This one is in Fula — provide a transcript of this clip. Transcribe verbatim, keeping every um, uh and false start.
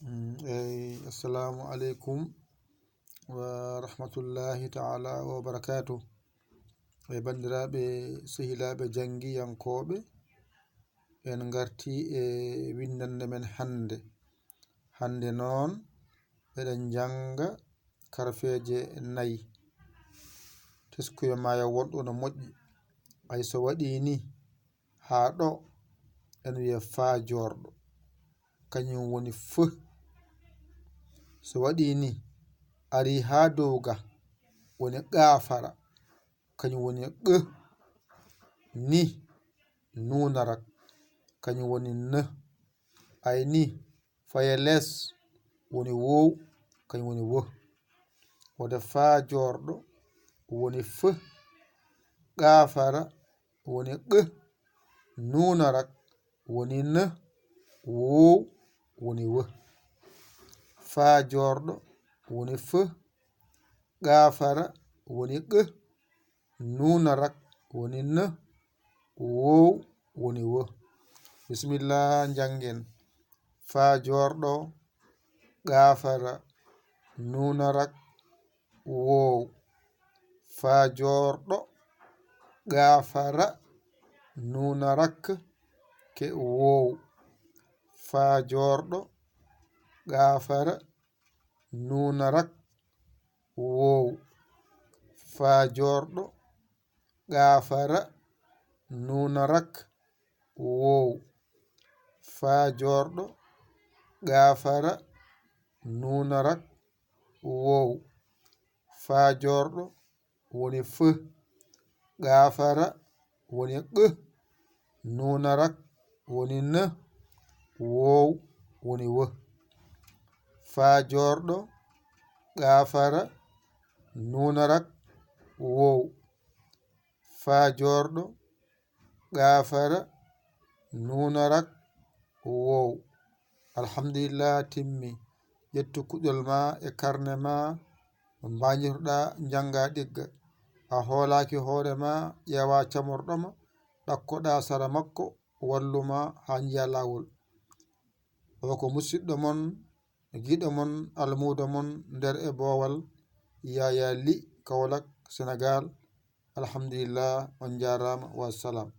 Mm, eyi, assalamu aleykum wa rahmatullahi ta'ala wa barakatuh. E banndiraaɓe, sehilaaɓe janngiyankooɓe, en ngarti e winndannde men hannde. Hannde noon, eɗen njannga karfeeje nayi. Teskuya ma yo woɗɗo no moƴƴi. Ay so waɗii ni, haa ɗo, en wiya faa joorɗo. Kañum woni fo. So waɗii ni, arii haa dow ga, woni gaafara. Kañum woni ɓ. Ni, nuunarak. Kañum woni n. Ay ni, faye les, woni woow, kañum woni w. Wode faa joorɗo, woni f. Gaafara, woni ɓ. Nuunarak, woni n. Woow, woni w. Faa joorɗo, woni f. Gaafara, woni ɓ. Nuunarak, woni n. Woow, woni w. Bisimilla, njanngen. Faa joorɗo, gaafara, nuunarak, woow. Faa joorɗo, gaafara, nuunarak, ke woow. Faa joorɗo, gaafara, nuunarak, woow. Faa joorɗo, gaafara, nuunarak, woow. Faa joorɗo, gaafara, nuunarak, woow. Faa joorɗo, woni f. Gaafara, woni ɓ. Nuunarak, woni n. Woow, woni w. Faa joorɗo, gaafara, nuunarak, woow. Faa joorɗo, gaafara, nuunarak, woow. Alhamdulillah, timmi. Ƴettu kuɗol ma e karne ma, mbañirɗa njannga ɗigga. A hoolaaki hoore ma, ƴeewa camorɗo ma, ɗakkoɗa sara makko, wallu ma haa njiya laawol. O ko musidɗo mon, giɗo mon, almuudo mon nder e boowal, Yaya Ly, Kaolack, Senegal. Alhamdulillah, on njaaraama, wa salam.